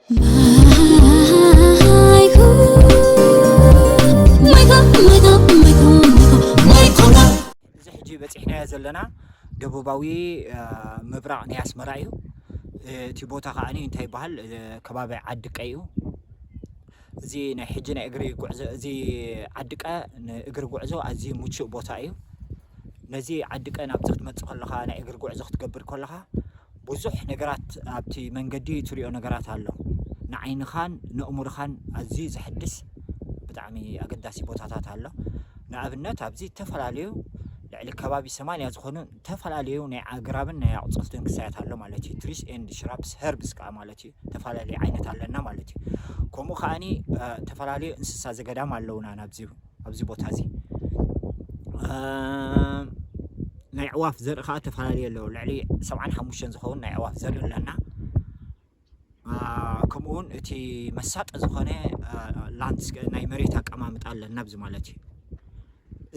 ማይኮ፣ ማይኮ፣ ማይኮ፣ ማይኮ፣ ማይኮ፣ ማይኮ። እዚ ሕጂ በፂሕናዮ ዘለና ደቡባዊ ምብራቕ ናይ ኣስመራ እዩ። እቲ ቦታ ከዓኒ እንታይ ይበሃል? ከባቢ ዓድቀ እዩ። እዚ ናይ ሕጂ ናይ እግሪ ጉዕዞ፣ እዚ ዓድቀ ንእግሪ ጉዕዞ ኣዝዩ ምቹእ ቦታ እዩ። ነዚ ዓድቀ ናብዚ ክትመፅእ ከለኻ፣ ናይ እግሪ ጉዕዞ ክትገብር ከለኻ ብዙሕ ነገራት ኣብቲ መንገዲ ትሪኦ ነገራት ኣሎ። ንዓይንኻን ንእሙርኻን ኣዝዩ ዘሕድስ ብጣዕሚ ኣገዳሲ ቦታታት ኣሎ። ንኣብነት ኣብዚ ዝተፈላለዩ ልዕሊ ከባቢ ሰማንያ ዝኾኑ ዝተፈላለዩ ናይ ኣግራብን ናይ ኣቑፅልትን ክሳያት ኣሎ ማለት እዩ። Trees and shrubs፣ herbs ከዓ ማለት እዩ። ተፈላለየ ዓይነት ኣለና ማለት እዩ። ከምኡ ከዓኒ ተፈላለዩ እንስሳ ዘገዳም ኣለውና ናብዚ ኣብዚ ቦታ እዚ። ናይ ኣዕዋፍ ዘርኢ ከዓ ተፈላለዩ ኣለዉ። ልዕሊ ሰብዓን ሓሙሽተን ዝኸውን ናይ ኣዕዋፍ ዘርኢ ኣለና። ከምኡውን እቲ መሳጢ ዝኾነ ላንድስኬፕ ናይ መሬት ኣቀማምጣ ኣለና ኣብዚ ማለት እዩ።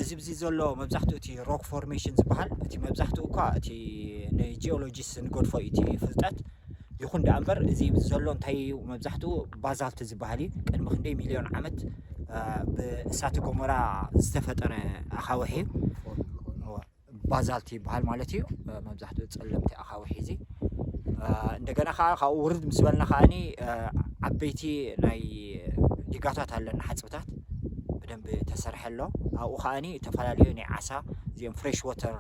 እዚ ብዚ ዘሎ መብዛሕትኡ እቲ ሮክ ፎርሜሽን ዝበሃል፣ እቲ መብዛሕትኡ እኳ እቲ ንጂኦሎጂስት ንገድፎ እዩ እቲ ፍልጠት። ይኹን ደኣ እምበር እዚ ዘሎ እንታይ እዩ? መብዛሕትኡ ባዛልት ዝበሃል እዩ። ቅድሚ ክንደይ ሚልዮን ዓመት ብእሳተ ጎመራ ዝተፈጠረ ኣኻውሕ እዩ። ባዛልት ይበሃል ማለት እዩ። መብዛሕትኡ ጸለምቲ ኣኻውሕ እዚ። እንደገና ከዓ ካብኡ ውርድ ምስ በልና ከዓኒ ዓበይቲ ናይ ዲጋታት ኣለና፣ ሓፅብታት ብደንብ ተሰርሐ ኣሎ። ኣብኡ ከዓኒ ዝተፈላለዩ ናይ ዓሳ፣ እዚኦም ፍሬሽ ወተር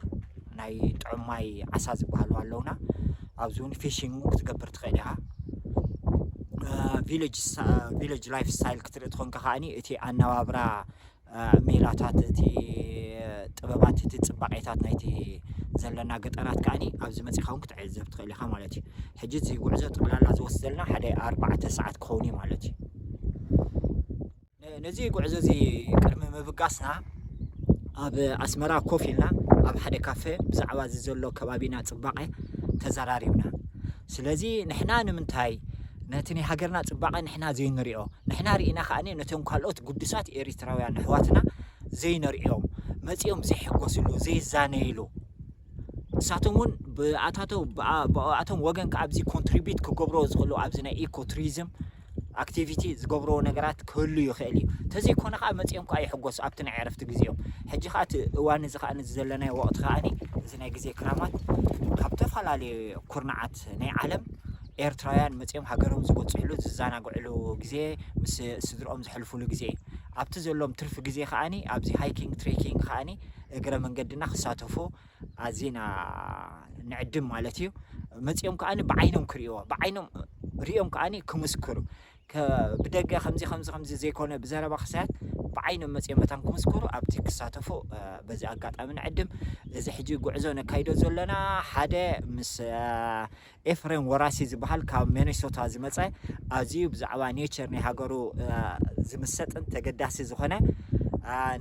ናይ ጥዑም ማይ ዓሳ ዝበሃሉ ኣለውና። ኣብዚ እውን ፊሽንግ ክትገብር ትኽእል ኢኻ። ቪሌጅ ላይፍ ስታይል ክትርኢ ትኾንካ ከዓኒ እቲ ኣነባብራ ሜላታት፣ እቲ ጥበባት፣ እቲ ፅባቄታት ናይቲ ዘለና ገጠራት ከዓኒ ኣብዚ መፂኻ እውን ክትዕዘብ ትኽእል ኢኻ ማለት እዩ። ሕጂ እዚ ጉዕዞ ጠቕላላ ዝወስደልና ሓደ ኣርባዕተ ሰዓት ክኸውን እዩ ማለት እዩ። ነዚ ጉዕዞ እዚ ቅድሚ ምብጋስና ኣብ ኣስመራ ኮፍ ኢልና ኣብ ሓደ ካፌ ብዛዕባ እዚ ዘሎ ከባቢና ፅባቐ ተዘራሪብና። ስለዚ ንሕና ንምንታይ ነቲ ናይ ሃገርና ፅባቐ ንሕና ዘይንሪኦ? ንሕና ርኢና ከዓኒ ነቶም ካልኦት ግዱሳት ኤሪትራውያን ኣሕዋትና ዘይነርኢዮም፣ መፂኦም ዘይሕጎስሉ፣ ዘይዛነይሉ፣ ንሳቶም እውን ብኣታተው ብኣቶም ወገን ከዓ ኣብዚ ኮንትሪቢዩት ክገብሮ ዝኽእሉ ኣብዚ ናይ ኢኮ ቱሪዝም ኣክቲቪቲ ዝገብርዎ ነገራት ክህሉ ይኽእል እዩ። እንተዘይኮነ ከዓ መፂኦም ከዓ ይሕጎሱ ኣብቲ ናይ ዕረፍቲ ግዜኦም። ሕጂ ከዓ እቲ እዋን እዚ ከዓ እዚ ዘለናዮ ወቕቲ ከዓኒ እዚ ናይ ግዜ ክራማት ካብ ዝተፈላለዩ ኩርናዓት ናይ ዓለም ኤርትራውያን መፂኦም ሃገሮም ዝበፅሕሉ ዝዘናግዕሉ ግዜ ምስ ስድርኦም ዘሕልፉሉ ግዜ እዩ። ኣብቲ ዘሎም ትርፊ ግዜ ከዓኒ ኣብዚ ሃይኪንግ ትሬኪንግ ከዓኒ እግረ መንገድና ክሳተፉ ኣዚና ንዕድም ማለት እዩ። መፂኦም ከዓኒ ብዓይኖም ክርእይዎ ብዓይኖም ሪኦም ከዓኒ ክምስክሩ ብደገ ከምዚ ከምዚ ከምዚ ዘይኮነ ብዘረባ ክሳያት ብዓይኖም መፂኦም መታን ክምስክሩ ኣብቲ ክሳተፉ በዚ ኣጋጣሚ ንዕድም። እዚ ሕጂ ጉዕዞ ነካይዶ ዘለና ሓደ ምስ ኤፍሬም ወራሲ ዝበሃል ካብ ሚኒሶታ ዝመፀ ኣዝዩ ብዛዕባ ኔቸር ናይ ሃገሩ ዝምሰጥን ተገዳሲ ዝኾነ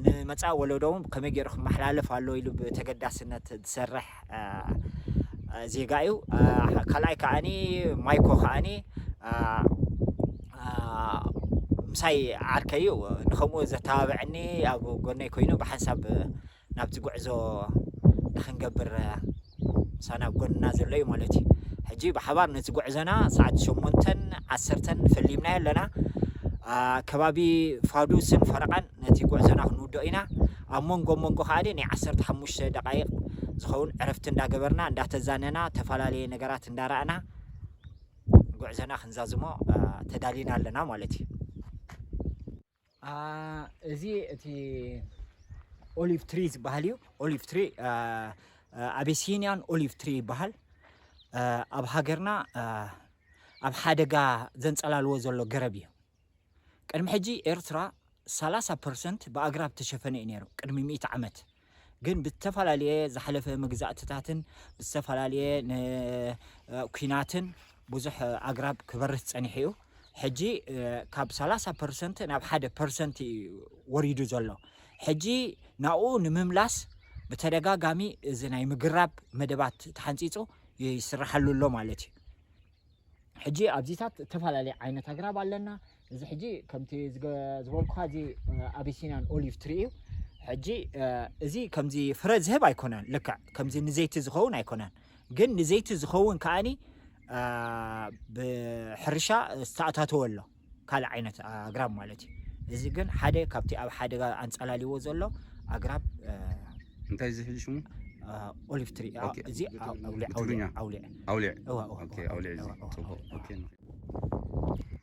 ንመፃ ወለዶ እውን ከመይ ገይሩ ክመሓላለፍ ኣሎ ኢሉ ብተገዳስነት ዝሰርሕ ዜጋ እዩ። ካልኣይ ከዓኒ ማይኮ ከዓኒ ምሳይ ዓርከይ እዩ፣ ንከምኡ ዘተባብዐኒ ኣብ ጎነይ ኮይኑ ብሓንሳብ ናብዚ ጉዕዞ ንክንገብር ምሳና ኣብ ጎንና ዘሎ እዩ ማለት እዩ። ሕጂ ብሓባር ነቲ ጉዕዞና ሰዓት ሸሞንተን ዓሰርተን ፈሊምናዮ ኣለና። ከባቢ ፋዱስን ፈረቓን ነቲ ጉዕዞና ክንውድኦ ኢና። ኣብ መንጎ መንጎ ከዓኒ ናይ ዓሰርተ ሓሙሽተ ደቃይቕ ዝኸውን ዕረፍቲ እንዳገበርና እንዳተዛነና ተፈላለየ ነገራት እንዳረኣና ጉዕዞና ክንዛዝሞ ተዳሊና ኣለና ማለት እዩ። እዚ እቲ ኦሊቭ ትሪ ዝበሃል እዩ። ኦሊቭ ትሪ፣ ኣቤሲኒያን ኦሊቭ ትሪ ይበሃል። ኣብ ሃገርና ኣብ ሓደጋ ዘንፀላልዎ ዘሎ ገረብ እዩ። ቅድሚ ሕጂ ኤርትራ ሰላሳ ፐርሰንት ብኣግራብ ተሸፈነ እዩ ነይሩ ቅድሚ ሚእቲ ዓመት። ግን ብዝተፈላለየ ዝሓለፈ መግዛእትታትን ብዝተፈላለየ ኩናትን ብዙሕ ኣግራብ ክበርስ ፀኒሑ እዩ። ሕጂ ካብ ሰላሳ ፐርሰንት ናብ ሓደ ፐርሰንት እዩ ወሪዱ ዘሎ። ሕጂ ናብኡ ንምምላስ ብተደጋጋሚ እዚ ናይ ምግራብ መደባት ተሓንፂፁ ይስራሓሉ ኣሎ ማለት እዩ። ሕጂ ኣብዚታት ዝተፈላለዩ ዓይነት ኣግራብ ኣለና። እዚ ሕጂ ከምቲ ዝበልኩኻ እዚ ኣቢሲኒያን ኦሊቭ ትሪ እዩ። ሕጂ እዚ ከምዚ ፍረ ዝህብ ኣይኮነን፣ ልክዕ ከምዚ ንዘይቲ ዝኸውን ኣይኮነን። ግን ንዘይቲ ዝኸውን ከዓኒ አ፣ ብሕርሻ ዝተኣታተወ ኣሎ፣ ካልእ ዓይነት ኣግራብ ማለት እዩ። እዚ ግን ሓደ ካብቲ ኣብ ሓደጋ ኣንጸላልይዎ ዘሎ ኣግራብ፣ አ፣ እንታይ እዚ ሕጂ ሽሙ? አ፣ ኦሊቭ ትሪ፣ አ፣ ኦኬ። እዚ አ-፣ ኣውሊዕ፣ ብትግርኛ? ኣውሊዕ፣ ኣውሊዕ። ኣውሊዕ። እዋ፣ እዋ፣ ኦኬ፣ እዋ፣ ኣውሊዕ እዚ። እዋ፣ እዋ፣ ጽቡቕ። እዋ፣ ኦኬ፣ እዋ። ንኺድ።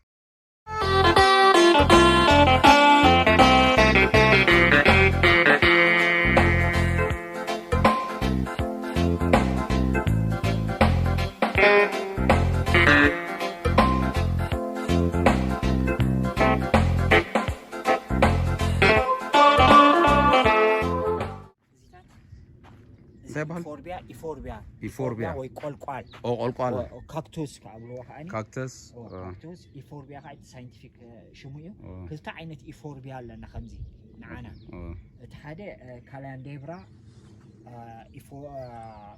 እንታይ ይበሃል? ኢፎርቢያ፣ ኢፎርቢያ። ኢፎርቢያ። ኢፎርቢያ ወይ ቆልቋል። ኦ፣ ቆልቋል። ኦ፣ ኦ፣ ካክቱስ ክኣብልዎ ከዓኒ። ካክተስ፣ ኦ፣ ኦ። ካክቱስ፣ ኢፎርቢያ ከዓ እቲ ሳይንቲፊክ፣ እ፣ ሽሙ እዩ። ኦ። ክልተ ዓይነት ኢፎርቢያ ኣለና ከምዚ ንዓና። ኦ። እቲ ሓደ፣ እ፣ ካላንዴብራ፣ እ፣ ኢፎ-፣ እ፣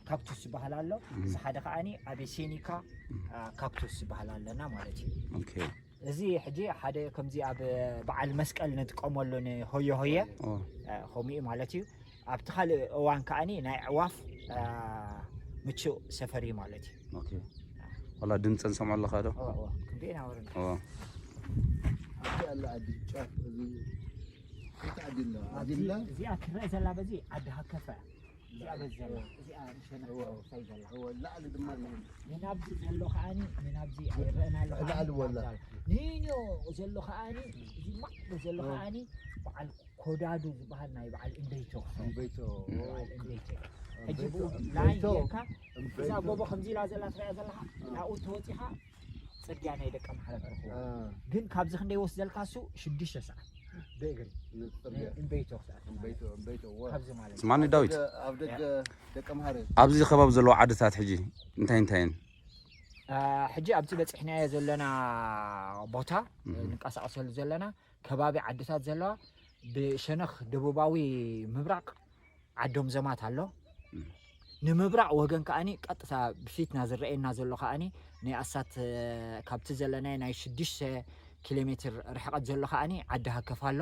ካክቱስ ዝበሃል ኣሎ። እም። እዚ ሓደ ከዓኒ ኣቤሴኒካ፣ እም። እ፣ ካክቱስ ዝበሃል ኣለና ማለት እዩ። ኦኬ። እዚ ሕጂ ሓደ ከምዚ ኣብ በዓል መስቀል ንጥቀመሉ ንሆየ ሆየ፣ ኦ። እ፣ ከምኡ እዩ ማለት እዩ። ኣብቲ ካልእ እዋን ከዓኒ ናይ ኣዕዋፍ፣ እ፣ ምቹእ ሰፈር እዩ ማለት እዩ። ኦኬ። ዋላ ድምፂ ንሰምዖ ኣለኻ ዶ? እዋ፣ እዋ። ክንደይ ናበሩ እንዳ? ኦ። ኣብቲ ኣላ ዓዲ ጫፍ፣ እዚ፣ እቲ ዓዲ ኣላ፣ ዓዲ ኣብዚ፣ ኣላ? እዚኣ ትረአ ዘላ በዚ ዓዲ ሃከፈ። እዚኣ በዚ ዘላ፣ እዚኣ ንሸነኽ እዋ። ሳይ ዘላ። እዋ፣ ላዕሊ ድማ ኣሎ። ንናብዚ ዘሎ ከዓኒ፣ ንናብዚ ኣይረአን ኣሎ ላዕሊ ከዓኒ፣ ወላ። ናብዛ ኣሎ። ንኒዮ ዘሎ ከዓኒ፣ እዚ ማዕዶ ዘሎ እዋ። ከዓኒ፣ በዓል ኮዳዱ ዝበሃል ናይ በዓል እምበይቶ ክኸውን። እምበይቶ። በዓል እምበይቶ። ሕጂ እምበይቶ፣ ብኡ እምበይቶ፣ ላይን ጌርካ፣ እዛ እምበይቶ። ጎቦ ከምዚ ኢላ ዘላ ትረኣ ዘለኻ፣ እ። ናብኡ ተወጺኻ ጽርግያ ናይ ደቀ ምሓረ ትረኽቦ። እ። ግን ካብዚ ክንደይ ወስደልካ እሱ ሽዱሽተ ሰዓት ብእግሪ። ንጽርግያ። እምበይቶ ክሳዕ እምበይቶ፣ እምበይቶ፣ ወ። ካብዚ ማለት እዩ። ስማኒ ዳዊት። ኣብ ደገ፣ ኣብ ደገ ደቀ ምሓረ። ኣብዚ ከባቢ ዘለዋ ዓድታት ሕጂ እንታይ እንታይ እየን? እ፣ ሕጂ ኣብዚ በጺሕናዮ ዘለና ቦታ፣ እህ። ንንቀሳቐሰሉ ዘለና ከባቢ ዓድታት ዘለዋ ብሸነኽ ደቡባዊ ምብራቕ ዓዶም ዘማት ኣሎ። እም። ንምብራቕ ወገን ከኣኒ ቀጥታ ብፊትና ዝረኣየና ዘሎ ከኣኒ ናይ ኣሳት፣ እ፣ ካብቲ ዘለናዮ ናይ ሽዱሽተ ኪሎ ሜትር ርሕቐት ዘሎ ከኣኒ ዓዲ ሃከፍ ኣሎ።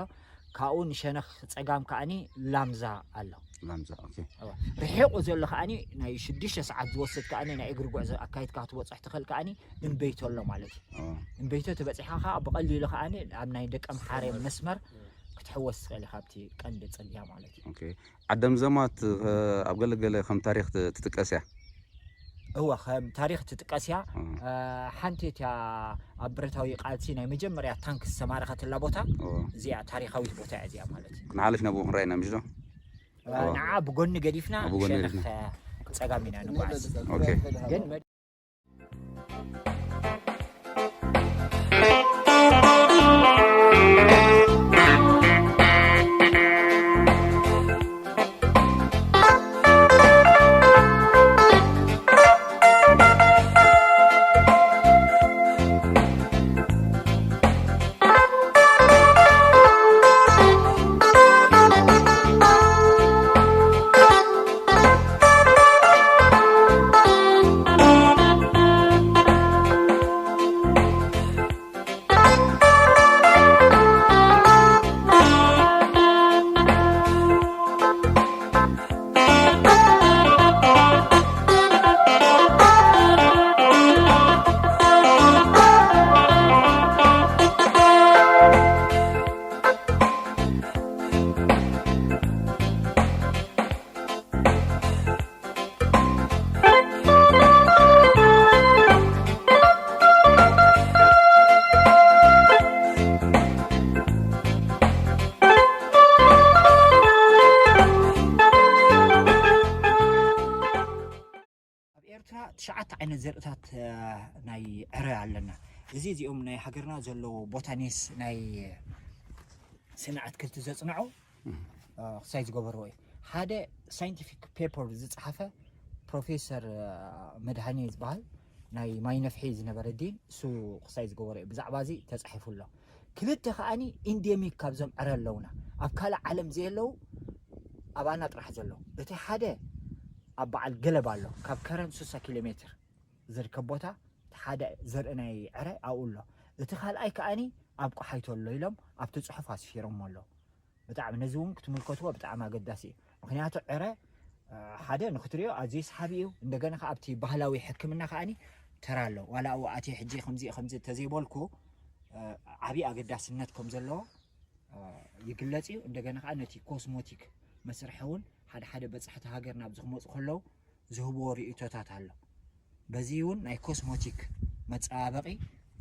ካብኡ ንሸነኽ ጸጋም ከኣኒ ላምዛ ኣሎ። ላምዛ፣ ኦኬ። እወ። ርሒቑ ዘሎ ከኣኒ ናይ ሽዱሽተ ሰዓት ዝወስድ ከኣኒ ናይ እግሪ ጉዕዞ ኣካይድካ ክትበጽሕ ትኽእል ከኣኒ እምበይቶ ኣሎ ማለት እዩ። እወ። እምበይቶ ተበጺሕካ ከኣ ብቐሊሉ ከኣኒ ኣብ ናይ ደቀ ምሓረ መስመር ክትሕወስ ትኽእል ኢኻ ኣብቲ ቀንዲ ጽርግያ ማለት እዩ። ኦኬ። ዓደም ዘማት፣ እ፣ ኣብ ገለገለ ከም ታሪኽ ት-፣ ትጥቀስ እያ። እወ፣ ከም ታሪኽ ትጥቀስ እያ። እ። እ፣ ሓንቲ እቲያ ኣብ ብረታዊ ቃልሲ ናይ መጀመርያ ታንክ ዝተማረኸትላ ቦታ እወ። እዚኣ ታሪኻዊት ቦታ እያ እዚኣ ማለት እዩ። ክንሓልፍ ኢና ብኡ ክንረኣየና ምሽ ዶ? እ፣ እወ። ንዓ ብጎኒ ገዲፍና ኣብ ጎኒ ሸነኽ፣ ገዲፍና። እ፣ ጸጋም ኢና ንጓዓዝ። ኦኬ። ግን መ- ኣብ ኤርትራ ትሽዓተ ዓይነት ዘርእታት፣ እ፣ ናይ ዕረ ኣለና። እዚ እዚኦም ናይ ሃገርና ዘለዉ ቦታኒስ ናይ ስነ ኣትክልቲ ዘጽንዑ፣ እም። እ፣ ክሳይ ዝገበርዎ እዩ። ሓደ ሳይንቲፊክ ፔፐር ዝጸሓፈ ፕሮፌሰር፣ እ፣ መድሃኔ ዝበሃል ናይ ማይ ነፍሒ ዝነበረ ዲን፣ እሱ ክሳይ ዝገበሮ እዩ። ብዛዕባ እዚ ተጻሒፉ ኣሎ። ክልተ ከኣኒ ኢንዴሚክ ካብዞም ዕረ ኣለውና። ኣብ ካልእ ዓለም ዘየለዉ ኣባና ጥራሕ ዘለዉ። እቲ ሓደ ኣብ በዓል ገለባ ኣሎ። ካብ ከረን ሱሳ ኪሎ ሜትር ዝርከብ ቦታ፣ እቲ ሓደ ዘርኢ ናይ ዕረ ኣብኡ ኣሎ። እቲ ካልኣይ ከኣኒ ኣብ ቆሓይቶ ኣሎ ኢሎም ኣብቲ ጽሑፍ ኣስፊሮሞ ኣለዉ። ብጣዕሚ ነዚ እውን ክትምልከትዎ ብጣዕሚ ኣገዳሲ እዩ። ምኽንያቱ ዕረ፣ እ፣ ሓደ ንኽትሪኦ ኣዝዩ ሰሓቢ እዩ። እንደገና ከኣ ኣብቲ ባህላዊ ሕክምና ከኣኒ ተራ ኣለዎ። ዋላ ኣብኡ ኣትየ ሕጂ ከምዚ ከምዚ ተዘይበልኩ፣ እ፣ ዓብዪ ኣገዳስነት ከም ዘለዎ፣ እ፣ ይግለጽ እዩ። እንደገና ከዓ ነቲ ኮስሞቲክ መስርሒ እውን ሓደ ሓደ በጻሕቲ ሃገር ናብዚ ክመጹ ከለዉ ዝህብዎ ርእይቶታት ኣሎ። በዚ እውን ናይ ኮስሞቲክ መጸባበቒ፣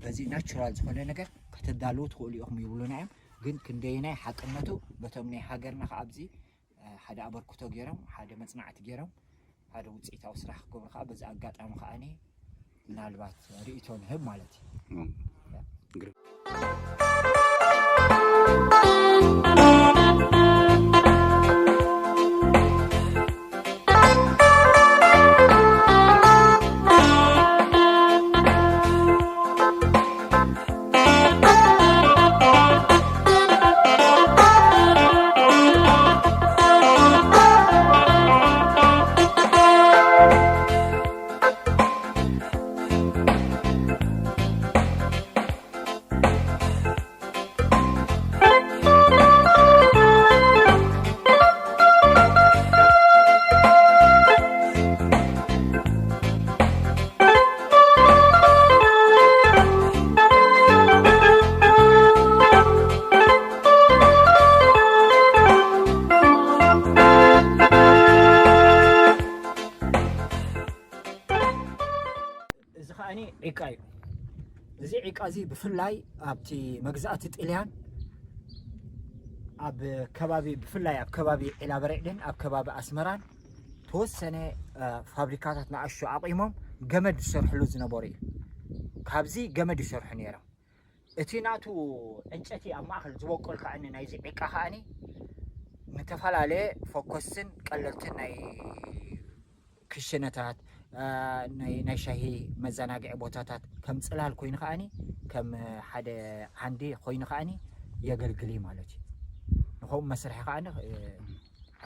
በዚ ናቹራል ዝኾነ ነገር ከተዳልዉ ትኽእሉ ኢኹም ይብሉና እዮም። ግን ክንደየናይ ሓቅነቱ በቶም ናይ ሃገርና ከዓ ኣብዚ፣ እ፣ ሓደ ኣበርክቶ ገይሮም፣ ሓደ መጽናዕቲ ገይሮም፣ ሓደ ውጽኢታዊ ስራሕ ክገብሩ ከዓ በዚ ኣጋጣሚ ከዓኒ ምናልባት ርእይቶ ንህብ ማለት እዩ። እም። ግርም። እዚ ከዓኒ ዒቃ እዩ። እዚ ዒቃ እዚ ብፍላይ ኣብቲ መግዛእቲ ጥልያን ኣብ ከባቢ፣ ብፍላይ ኣብ ከባቢ ዒላበርዕድን ኣብ ከባቢ ኣስመራን ተወሰነ፣ እ፣ ፋብሪካታት ንኣሽቱ ኣቑሞም ገመድ ዝሰርሕሉ ዝነበሩ እዩ። ካብዚ ገመድ ይሰርሑ ነይሮም። እቲ ናቱ ዕንጨቲ ኣብ ማእከል ዝበቁል ከዓኒ ናይዚ ዒቃ ከዓኒ ንተፈላለየ ፈኮስትን ቀለልትን ናይ ክሽነታት፣ እ፣ ናይ፣ ናይ ሻሂ መዘናግዒ ቦታታት ከም ጽላል ኮይኑ ከዓኒ፣ ከም ሓደ ዓንዲ ኮይኑ ከዓኒ የገልግል እዩ ማለት እዩ። ንኸምኡ መስርሒ ከዓኒ፣ እ፣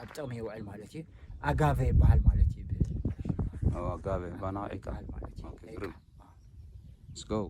ኣብ ጥቕሚ ይውዕል ማለት እዩ። ኣጋቨ ይበሃል ማለት እዩ። ብ-፣ ኦ፣ ኣጋቨ፣ ባና ዒቃ። ይበሃል ማለት እዩ። ኦኬ፣ ዒቃ። ግርም። Let's go።